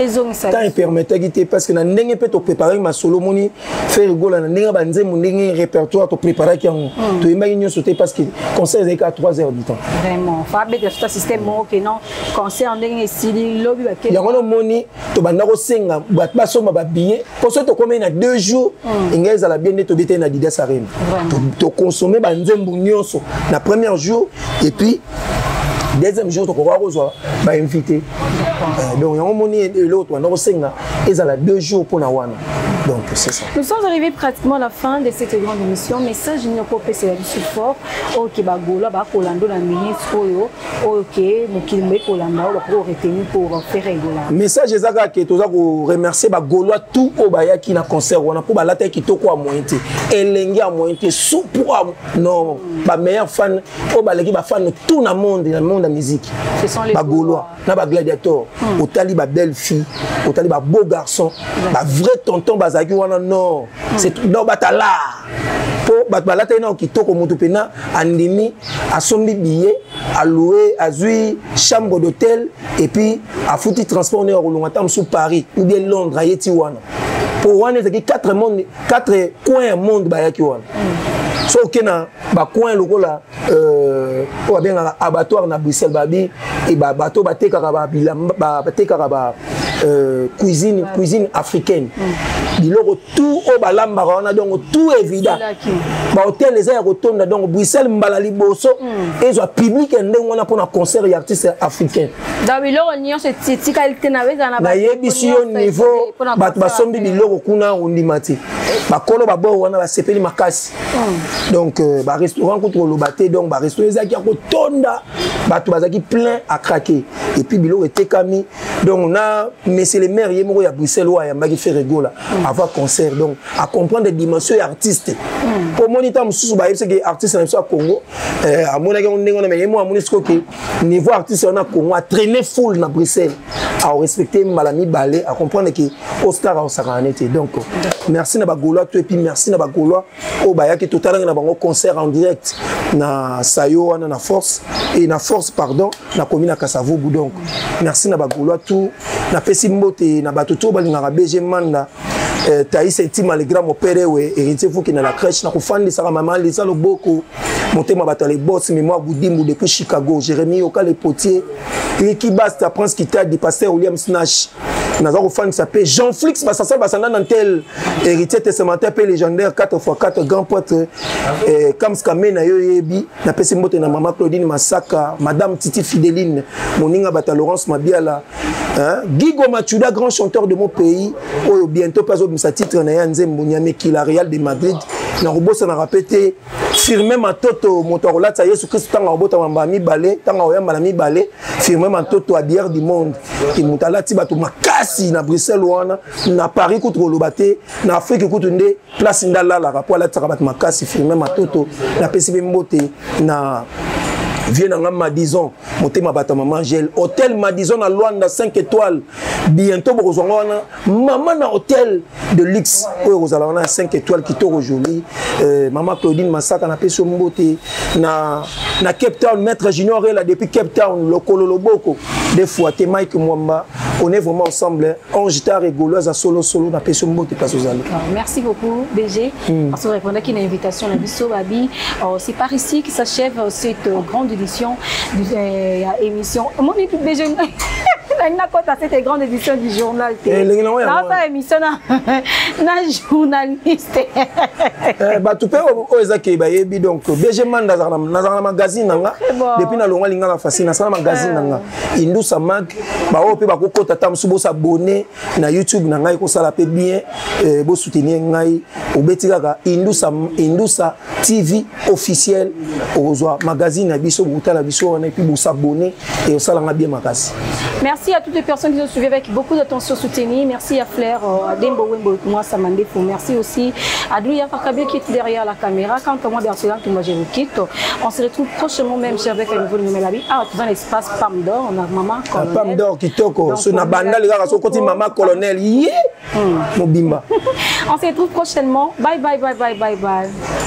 Ezongisa. Temps epermettaki te, parce que na ndenge mpe topréparaki masolo, omoni Ferre Gola na ndenge banzembo, ndenge répertoire topréparaki yango, toyembaki nyonso te, parce que concert ezalaki kaka 3 heures du temps. Vraiment, fa abetela suta système moko ke non, concert ndenge esili lobi. Bake yango nomoni tobanda kosenga bato basomba babillet, mpo soki tokomei na 2 jours, engai ezala bien nde tobeteli na Adidas Arena, tokonsome banzembo nyonso na premier jour, et puis deuxième jour tokoka kozwa. Bainvité, donc yango moni eloko tobanda kosenga ezala 2 jours mpona wana. Donc c'est ça. Nous sommes arrivés pratiquement à la fin de cette grande émission. Message nini okopesela biso fort oyo ke bagaulois bakolanda na minute oyo, oyo ke mokili moye kolanda, oyo bakoki koretenir pour Ferre Gola? Message eza kaka ke toza koremercier bagaulois tout oyo bayaki na concert wana, mpo balataki kitoko ya moyen te, elenge ya moyen te, supu non, bameilleur fan oyo baleki bafan tout na monde ya musique. Ce sont les Bagaulois na bagladiator. Otali babelle fille, otali babeau garçon, bavrai tonton bazalaki wana. Non, non, batala mpo bato balataki nao kitoko. Moto mpena andimi, asombi billet, aloue, azwi chambre d'hôtel et puis afuti transport ndenge akolonga ata mosusu Paris ou bien Londres, ayeti wana, mpo wana ezalaki 4 monde, 4 coin ya monde bayaki wana. So oke na bacoin lokola oyo babengaka abattoir na Bruxelles, babi bato batekaka bilamba, batekaka ba cuisine africaine, biloko tout oyo balambaka wana. Donc tout évident, bahotel eza ya kotonda. Donc Bruxelles, mbala liboso ezwa public ya ndenge wana mpona concert ya artiste africain. Donc biloko nyonso etikali te na ezala na Nayebisi yo, niveau bato basombi biloko kuna, ondima te. Bakolo babor wana basepeli makasi. Donc barestaurant kutu koloba te. Donc barestaurant ezalaki ya kotonda, bato bazalaki plein à craquer et puis biloko etekami. Donc na monsieur le maire ye moko ya Bruxelles oyo ayambaki Ferre Gola avant concert, donc acomprendre dimension ya artiste, mpo omoni ntango mosusu bayebisaki artiste na biso ya Congo, amonaki yango ndenge wana, mais ye mo amoni sikoyo ke niveau artiste wana Congo atraîner foule na Bruxelles, aorespecte mbala mibale, acomprendre ke ostar aosakana nete. Donc merci na bagaulois to, et puis merci na bagaulois oyo bayaki totalaki na bango concert en direct na sayo wana na Force et na Force, pardon, nakomi na Kasavubu. Donc merci na bagaulois tout. Napesi mbote na bato to balingaka BG Manda, Thaïs Ntima, le grand mopere we héritier Fuki na la crèche, na kofandisaka mama Lisa Loboko, motema bato ya lebos, mémoire Budimbu depuis Chicago, Jérémie Oka le potier, Riki Basta, Prince Kitadi, pasteur William Snash. Naza kofandisa mpe Jean Flix Basasal Basanda na ntel héritier testamentaire mpe légendaire 4x4 grand potre, Kams Kame na yo yebi. Napesi mbote na mama Claudine Masaka, madame Titi Fideline, moninga bata Laurence Mabiala, hein? Gigo Machuda, grand chanteur de mon pays, oyo bientôt mpe azobimisa titre na ye ya nzembo Nyamekila Real de Madrid. Na kobosanaka mpe te Firme Matoto, moto akolatisa Yesu Kristu ntango akobotama mbala mibale, ntango akoyamba na mibale. Firme Matoto, habilleur du monde, e moto alati bato makasi na Bruxelles wana, na Paris kutu koloba te, na Afrique kutu nde place nde alalaka mpo alatisaka bato makasi. Firme Matoto, napesi mpe mbote na vie na nga Madison, motema bato ya mama Angele, hôtel Madison na Lwanda 5 étoiles. Bientôt bokozwanga wana mama na hôtel de luxe oyo kozala wana ya 5 étoiles, kitoko, joli. Mama Claudine Masaka, napesi yo mbote na Cape Town. Maître Junior Ela depuis Cape Town, lokolo loboko des fois te. Mike Mwamba, on est vraiment ensemble. Ange Tar et Gauloise solo solo, napesi yo mbote place ozali. Merci beaucoup BG parce que répondre à une invitation na biso babi. C'est par ici que s'achève cette grande édition du émission mon BG nakota, cette grande édition du journal te. Naosala émission na journaliste. Bato mpe oyo ezaki bayebi. Donc BG Manda, nazalaka na magazine na nga depuis nalongwa Lingala Facile, nasala magazine na nga Indusa Mag. Baoyo mpe bakokota ata mosusu, bosabone na YouTube na ngai, kosala mpe bien, bosoutenir ngai. Obeti kaka Indusa, Indusa TV officiel, okozwa magazine na biso, bokotala biso wana et puis bosabone e osalanga bien makasi. Merci à toutes les personnes qui ont suivi avec beaucoup d'attention soutenue. Merci à Flair, à Dembo Wembo, moi Samandefo. Merci aussi à Douya Fakabio qui est derrière la caméra. Quant à moi, Bertrand, moi je vous quitte. On se retrouve prochainement même avec un nouveau numéro. Ah, tout dans l'espace Pam d'Or, on a maman colonel. Pam d'Or kitoko. So na banda les gars, so koti maman colonel. Yeah. Mobimba. On se retrouve prochainement. Bye bye bye bye bye bye.